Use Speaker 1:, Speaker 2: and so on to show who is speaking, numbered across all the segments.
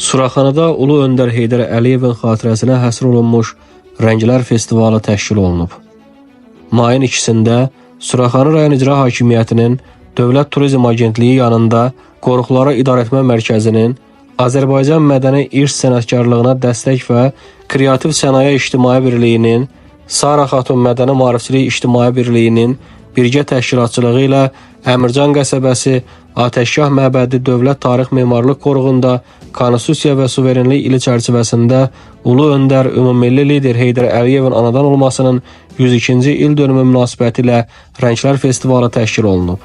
Speaker 1: Suraxanıda Ulu Öndər Heydər Əliyevin xatirəsinə həsr olunmuş Rənglər Festivalı təşkil olunub. Mayın 2-sində Suraxanı rayon İcra Hakimiyyətinin Dövlət Turizm Agentliyi yanında Qoruqları İdarəetmə Mərkəzinin Azərbaycan Mədəni İrs Sənətkarlığına Dəstək və Kreativ Sənaye İctimai Birliyinin Sara Xatun Mədəni Maarifçilik İctimai Birliyinin birgə təşkilatçılığı ilə Əmircan qəsəbəsi Atəşgah Məbədi Dövlət Tarix Memarlıq Qoruğunda Konstitusiya və Suverenlik ili çərçivəsində Ulu Öndər Ümummilli Lider Heydər Əliyevin anadan olmasının 102-ci il dönümü münasibətilə Rənglər Festivalı təşkil olunub.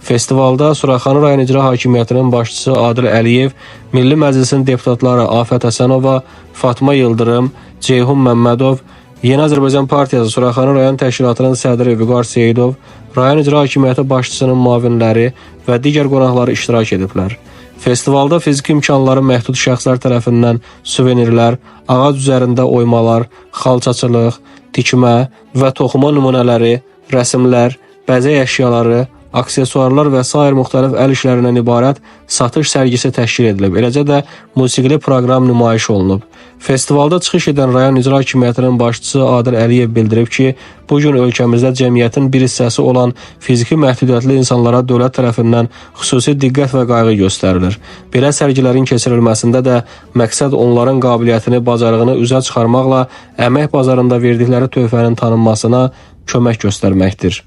Speaker 1: Festivalda Suraxanı rayon İcra Hakimiyyətinin başçısı Adil Əliyev, Milli Məclisin deputatları Afət Həsənova, Fatma Yıldırım, Ceyhun Məmmədov, Yeni Azərbaycan Partiyası Suraxanı rayon təşkilatının sədri Vüqar Seyidov, rayon İcra Hakimiyyəti başçısının müavinləri və digər qonaqları iştirak ediblər. Festivalda fiziki imkanları məhdud şəxslər tərəfindən suvenirlər, ağac üzərində oymalar, xalçaçılıq, tikmə və toxuma nümunələri, rəsmlər, bəzək əşyaları, aksesuarlar və sair müxtəlif əl işlərindən ibarət satış sərgisi təşkil edilib. Eləcə də musiqili proqram nümayiş olunub. Festivalda çıxış edən rayon İcra Hakimiyyətinin başçısı Adil Əliyev bildirib ki, bu gün ölkəmizdə cəmiyyətin bir hissəsi olan fiziki məhdudiyyətli insanlara dövlət tərəfindən xüsusi diqqət və qayğı göstərilir. Belə sərgilərin keçirilməsində də məqsəd onların qabiliyyətini, bacarığını üzə çıxarmaqla əmək bazarında verdikləri töhfənin tanınmasına kömək göstərməkdir.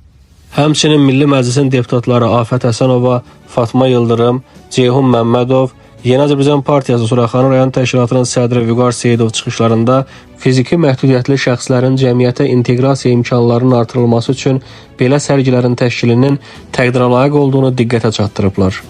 Speaker 1: Həmçinin Milli Məclisin deputatları Afət Həsənova, Fatma Yıldırım, Ceyhun Məmmədov, Yeni Azərbaycan Partiyası Suraxanı rayon təşkilatının sədri Vüqar Seyidov çıxışlarında fiziki məhdudiyyətli şəxslərin cəmiyyətə inteqrasiya imkanlarının artırılması üçün belə sərgilərin təşkilinin təqdirə layiq olduğunu diqqətə çatdırıblar.